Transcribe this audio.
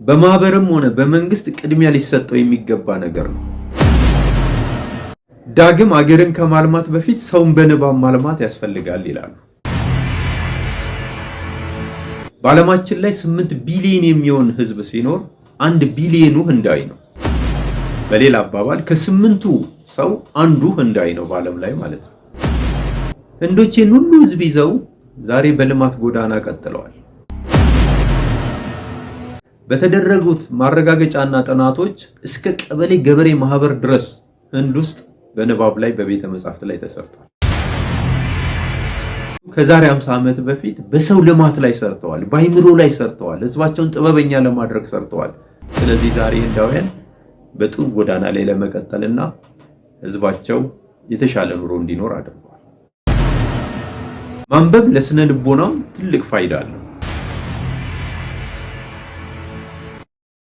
በማህበርም ሆነ በመንግስት ቅድሚያ ሊሰጠው የሚገባ ነገር ነው። ዳግም አገርን ከማልማት በፊት ሰውን በንባብ ማልማት ያስፈልጋል ይላሉ። በዓለማችን ላይ 8 ቢሊዮን የሚሆን ህዝብ ሲኖር 1 ቢሊዮኑ ህንዳዊ ነው። በሌላ አባባል ከስምንቱ ሰው አንዱ ህንዳዊ ነው በዓለም ላይ ማለት ነው። ህንዶች ይህን ሁሉ ህዝብ ይዘው ዛሬ በልማት ጎዳና ቀጥለዋል። በተደረጉት ማረጋገጫና ጥናቶች እስከ ቀበሌ ገበሬ ማህበር ድረስ ህንድ ውስጥ በንባብ ላይ፣ በቤተ መጻሕፍት ላይ ተሰርቷል። ከዛሬ 50 ዓመት በፊት በሰው ልማት ላይ ሰርተዋል፣ በአይምሮ ላይ ሰርተዋል፣ ህዝባቸውን ጥበበኛ ለማድረግ ሰርተዋል። ስለዚህ ዛሬ ህንዳውያን በጥሩ ጎዳና ላይ ለመቀጠልና ህዝባቸው የተሻለ ኑሮ እንዲኖር አድርገዋል። ማንበብ ለስነ ልቦናም ትልቅ ፋይዳ አለው።